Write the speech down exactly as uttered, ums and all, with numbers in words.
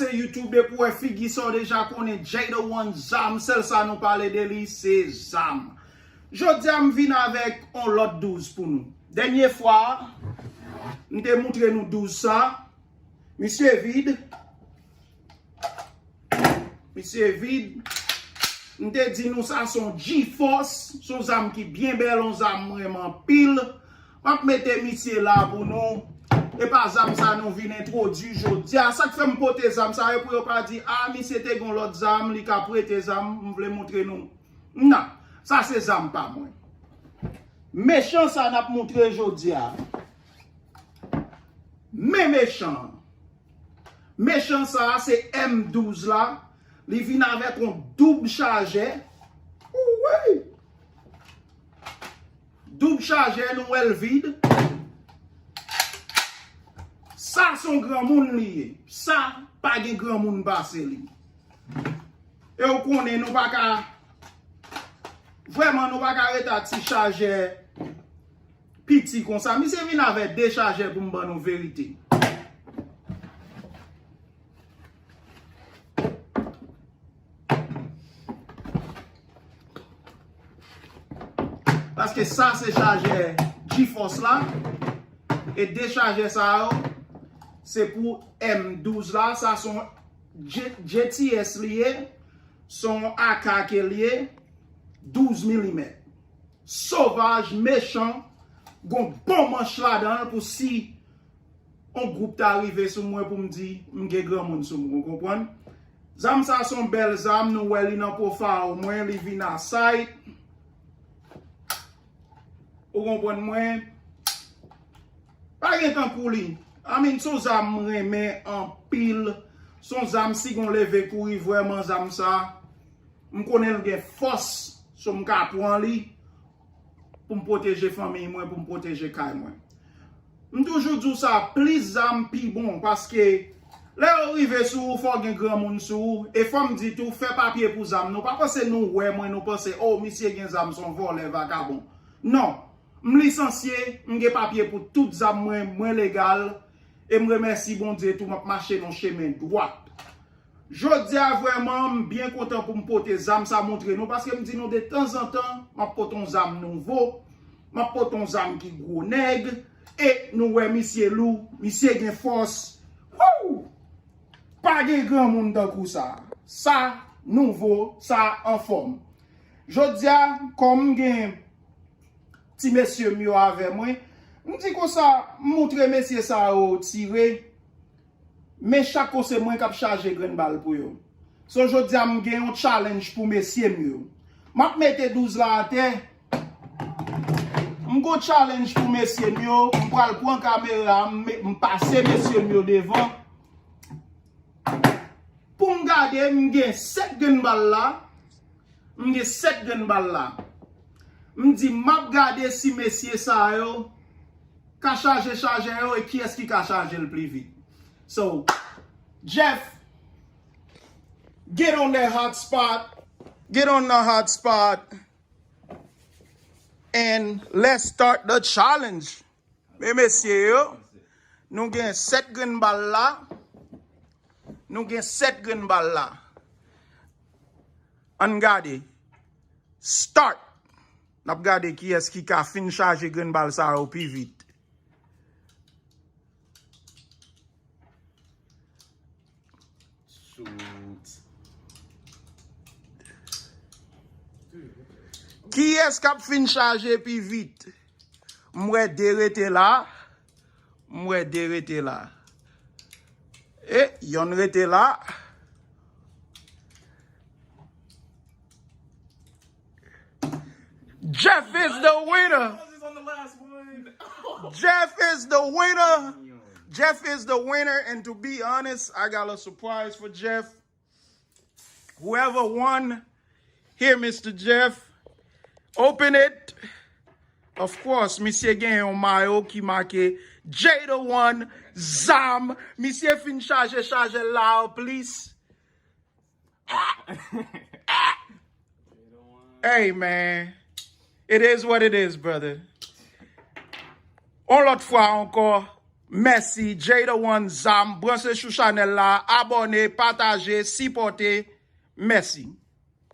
YouTube, depi w wè figi sa w deja konnen Jada One zam, sèl sa nou pale de li, se zam. Jodi a m vin avèk on lòt douz pou nou. Dènye fwa, m te moutre nou douz sa. Misye vid. Misye vid. M te di nou sa se yon G-Force, se yon zam ki byen bèl, yon zam m renmen anpil. M ap mete misye la pou nou. E pa zam sa nou vin entwodui jodi a. Sa k fè m pote zam sa yo pou yo pa di, a, misye te gon lòt zam, li ka prete zam, m vle moutre nou. Non, sa se zam pa mwen. Mechan sa n ap moutre jodi a. Men mechan an. Mechan sa a se M douz la. Li vin avèk yon doub chajè. Ouwey! Doub chajè, nou wè l vid. Sa se yon granmoun li ye. Sa pa gen granmoun pase li. E w konnen nou pa ka, vrèman nou pa ka ret ak ti chajè piti konsa. Misye vin avè de chajè pou m ban nou verite. Paske sa se chajè G-Force la. E de chajè sa yo, se pou M douz la. Sa se yon J-, J T S li ye. Se yon A K ke li ye. Douz milimèt. Sovaj, mechan, gon bon manch ladan l pou si yon gwoup ta rive sou mwen pou m di m gen granmoun sou mwen, ou konprann? Zam sa se yon bèl zam, nou wè li nan pwofayèl mwen, li vin a sight. Ou konprann mwen? Pa gen tankou li. I mean, se yon zam m renmen anpil. Se yon zam si gon leve kouri vrèman zam sa. M konnen l gen fòs, so m ka pran li pou m pwoteje fanmi mwen, pou m pwoteje kay mwen. M toujou di w sa, plis zam pi bon, paske lè yo rive sou ou, fò w gen granmoun sou ou, e fò m di tou, fè papye pou zam. Nou pa panse nou wè mwen, nou panse, o, misye gen zam, se yon vòlè, vakabon. Non, m lisansye, m gen papye pou tout zam mwen, mwen legal, e m remèsi Bondye tou, m ap mache nan chemen dwat. Jodi a vrèman, m byen kontan pou m pote zam sa montre nou, paske m di nou de tanzantan, m ap pote yon zam nouvo, m ap pote yon zam ki gwo nèg, e nou wè misye lou, misye gen fòs. Woo! Pa gen granmoun tankou sa. Sa nouvo, sa anfòm. Jodi a, kòm m gen ti mesye m yo avè mwen, m di konsa, m montre mesye sa yo tire, men chak kou se mwen k ap chaje grenn bal pou yo. So, jodi a, m gen yon challenge pou mesye m yo. M ap mete douz la atè. M gon challenge pou mesye m yo. M pral pran kamera, m, m pase mesye m yo devan. Pou m gade, m gen sèt grenn bal la. M gen sèt grenn bal la. M di, m ap gade si mesye sa yo ka chaje chajè yo e kiyès ki ka chaje l pli vit. So, Jeff, get on that hotspot. Get on the hotspot. And let's start the challenge. Men mesye yo, nou gen sèt grenn bal la. Nou gen sèt grenn bal la. Ann gade. Start! N ap gade kiyès ki ka fin chaje grenn bal sa yo pi vit. Shoot. Kiyès k ap fin chaje pi vit? M wè de rete la. M wè de rete la. E, yonn rete la. Jeff is the winner. Jeff is the winner. Jeff is the winner. And to be honest, I got a surprise for Jeff. Whoever won, here, Mister Jeff. Open it. Of course, misye gen yon mayo ki make Jada One, zam. Misye fin chaje, chaje la, please. Hey, man. It is what it is, brother. Yon lòt fwa ankò, Mèsi. Jada One Zam, branche sou chanèl la, abòne, pataje, sipòte. Mèsi.